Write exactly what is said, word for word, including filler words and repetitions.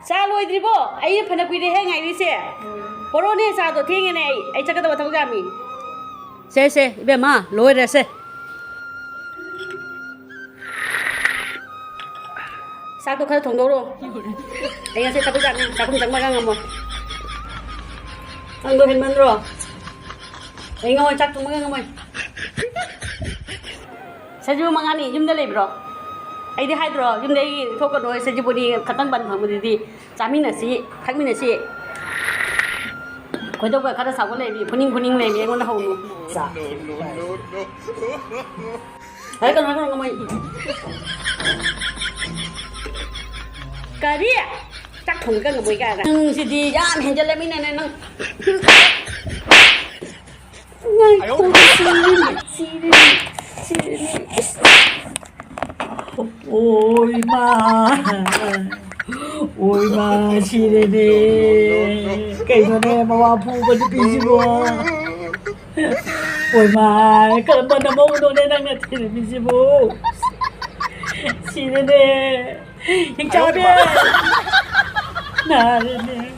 ꯆꯥ ꯂꯣꯏꯗ꯭ꯔꯤꯕꯣ? ꯑꯩ ꯐꯅ ꯀꯨꯏꯔꯦꯍꯦ ꯉꯥꯏꯔꯤꯁꯦ꯫ ꯄꯣꯔꯛꯑꯣꯅꯦ ꯆꯥꯗꯣ, ꯊꯦꯡꯉꯦꯅꯦ, ꯑꯩ, ꯑꯩ ꯆꯠꯀꯗꯕ ꯊꯕꯛ ꯌꯥꯝꯃꯤ꯫ ꯁꯦ, ꯁꯦ, ꯏꯕꯦꯝꯃ, ꯂꯣꯏꯔꯦꯁꯦ꯫ ꯆꯥꯛꯇꯣ ꯈꯔ ꯊꯣꯡꯗꯧꯔꯣ꯫ ꯑꯩ ꯉꯁꯤ ꯊꯕꯛ ꯌꯥꯝꯃꯤ, ꯆꯥꯛꯈꯨꯝ ꯆꯪꯕꯒ ꯉꯝꯃꯣꯏ꯫ ꯅꯪꯗꯣ ꯍꯦꯟꯃꯟꯗ꯭ꯔꯣ? ꯑꯩ ꯉꯝꯃꯣꯏ, ꯆꯥꯛ ꯊꯣꯡꯕꯒ ꯉꯝꯃꯣꯏ꯫ ꯁꯖꯤꯕꯨ ꯃꯉꯥꯅꯤ ꯌꯨꯝꯗ ꯂꯩꯕ꯭ꯔꯣ? ꯑꯩꯗꯤ ꯍꯥꯏꯗ꯭ꯔꯣ, ꯌꯨꯝꯗꯒꯤ ꯊꯣꯛꯀꯅꯣ, ꯁꯖꯤꯕꯨꯅꯤ ꯈꯛꯇꯪ ꯕꯟ ꯐꯪꯕꯗꯨꯗꯤ꯫ ꯆꯥꯃꯤꯟꯅꯁꯤ, ꯊꯛꯃꯤꯟꯅꯁꯤ꯫ ꯈꯣꯏꯗꯧꯒ ꯈꯔ ꯁꯥꯎꯒꯠ ꯂꯩꯕꯤ, ꯐꯨꯅꯤꯡ ꯐꯨꯅꯤꯡ ꯂꯩꯕꯤ, ꯑꯩꯉꯣꯟꯗ ꯍꯧꯅꯨ꯫ ꯆꯥ꯫ ꯍꯥꯏꯔꯛꯀꯅꯨ, ꯍꯥꯏꯔꯛꯀꯅꯨ, ꯉꯝꯃꯣꯏ꯫ ꯀꯔꯤ? ꯆꯥꯛ ꯊꯣꯡꯕ ꯉꯝꯃꯣꯏ ꯀꯥꯏꯅ꯫ ꯅꯪꯁꯤꯗꯤ ꯌꯥꯝ ꯍꯦꯟꯖꯜꯂꯝꯃꯤꯅꯅꯦ ꯅꯪ꯫ ꯉꯥꯏꯈꯣ, ꯁꯤꯔꯅꯤ, ꯁꯤꯔꯅꯤ, ꯁꯤꯔꯅꯤ꯫ ꯑꯣꯏ ꯃꯥ, ꯑꯣꯏ ꯃꯥ, ꯁꯤꯔꯦꯅꯦ꯫ ꯀꯩꯅꯣꯅꯦ, ꯃꯋꯥ ꯐꯨꯕ ꯅꯨꯄꯤꯁꯤꯕꯣ? ꯑꯣꯏ ꯃꯥ, ꯀꯔꯝꯕ ꯅꯃꯧꯅꯣꯅꯦ ꯅꯪꯅ ꯊꯤꯔꯝꯃꯤꯁꯤꯕꯨ? ꯁꯤꯔꯦꯅꯦ, ꯍꯤꯡꯆꯥꯕꯤ꯫ ꯅꯥꯔꯦꯅꯦ꯫